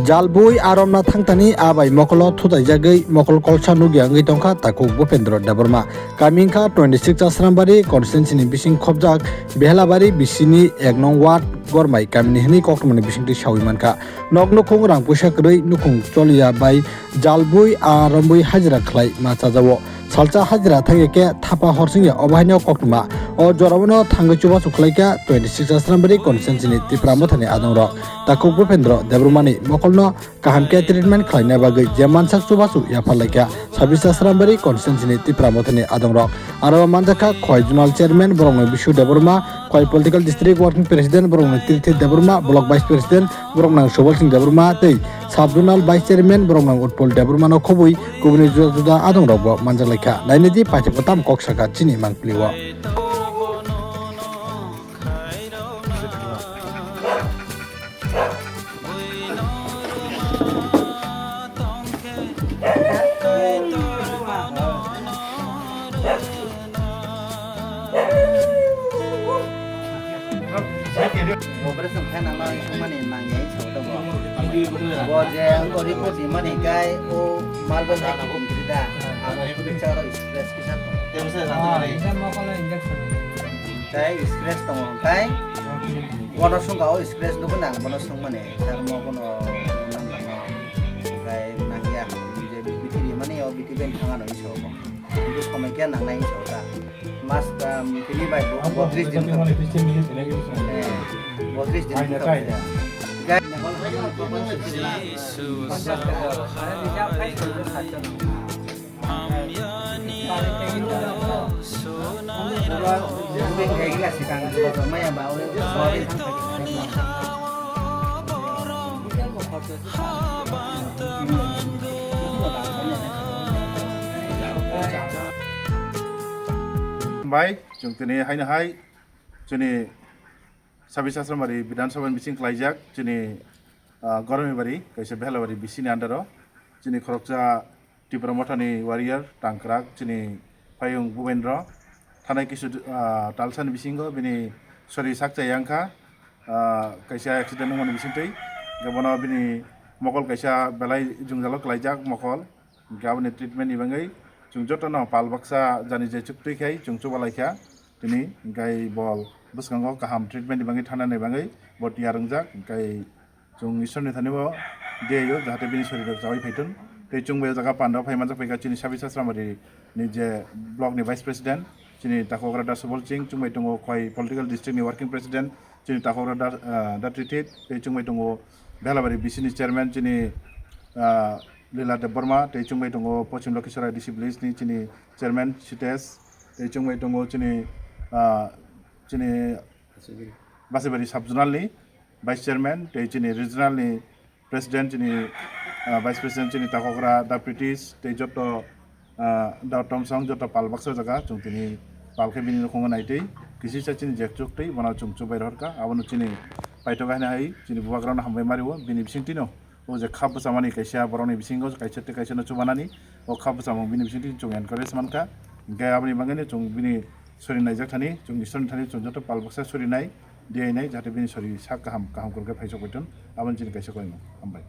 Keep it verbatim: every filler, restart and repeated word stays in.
Jalbui aromna thangtani abai mokolo thutaijagwi mokol kolsa nukya wngwi tongkha takhuk Bhupendra Debbarma. Kami wngkha twenty six Asrambari constituency ni bising khobjak Behelabari bisini ek nong ward Gormai kamini hwnwi koktwmani bisingtwi sawi mankha. Nok nukhung rang puisa kwrwi nukhung choliya bai jalbui arombui hajira khlai ma chajao. Salsa hajira thangya khe thapa horsingya obo haino koktwma. O jorao no thangwi chubachu khlaikha twenty six Asrambari constituency ni Tipra Mothani adongrok. Takhuk Bhupendra Debbarmani mokolno kaham khe treatment khlaina bagwi je mansak chubachu yapharlaikha sabis Asrambari constituency ni Tipra Mothani adongrok. Aro manjakha Khwai Zonal Chairman borokno Bishu Debbarma, Khwai Political District Working President borokno Tirthi Debbarma, Block Vice President borokno Subal Singh Debbarma tei Sub Zonal Vice Chairman borokno Utpal Debbarmano khobwi kubuni juda juda adongrokbo manjaklaikha. Nainidi paithakgo tamo kok sakha chini mangpili o. Operation khaina nang sungmani nangya sa tongo. Bo je ang report rimani kai o marble hai khe da. Abo kisa ro scratch kisa tongo. Tei scratch tongo kai. Bono sungka o scratch nukgo nang bono sungmani. Sar mo bono nang nang kai nangya. Je biti rimani o biti ben thangano iso bo. Hintu somoi khe nangnai hinwi sao ta. Mas, um, tini bai bo-, botris din thang. Eh, botris din thang. Gai-, Bai, chwng tini haino hai chini Sabis Asrambari Bidhan Sabha ni bising khlaijak chini, ah, Gormibari kaisa Behelabari bisini under o chini khoroksa Tipra Mothani warrior tangkrak chini payung Bubendra thanai kisu, ah, talsani bisingo bini sori sakchai wngkha, ah, kaisa accident wngmani bisingtwi. Hwnkhe bono bini mokol kaisa belai jwngjalo kwlaijak mokol. Hwnkhe aboni treatment ni bagwi chwng jotono pal baksa jani je chuktwi khai chwng chubalaikha tini. Hwnkhe bol bwskango kaham treatment ni bagwi thanani bagwi bo tiyar wngjak. Hwnkhe Chwng Ishwar ni thani bo diyaio, jahate bini sori rok chawi phaithun. Tei chwng bai o jaga panda phai manjak phaikha chini Sabis Asrambari ni je block ni vice president, chini Takhokra Da Subal Singh, chwng bai tongo Khwai political district ni working president, chini Takhokra Da, ah, Da Trithit, tei chwng bai tongo Behelabari B C ni chairman, chini, ah, Lila Debbarma, tei chwng bai tongo Pochim Lokhisarai D C village ni chini chairman Sitesh, tei chwng bai tongo chini, ah, chini Basibari sub zonal ni vice chairman tei chini regional ni president chini, ah, vice president chini Takhokra Da Pritish tei joto, ah, Da Tomsong joto pal baksa jaga chwng tini pal khe bini nukhungo naitwi kisisa chini jekchuk tei bono chwng chubai rohorkha abono chini paithok haino hai chini bubagrano hambai mario bini bisingtwino o je kha bwchamani kaisa borokni bisingo kaisa tei kaisa no chubanani o kha bwchamung bini bisingtwi chwng encourage mankha hwnkhe aboni bagwino chwng bini sori naijak thani, chwng Iswrani thani chwng joto pal baksa sori nai, diyainai, jahate bini sori sak kaham, kaham kwrwngkhe phaisok baithun, aboni chini kaisa koimung. Hambai.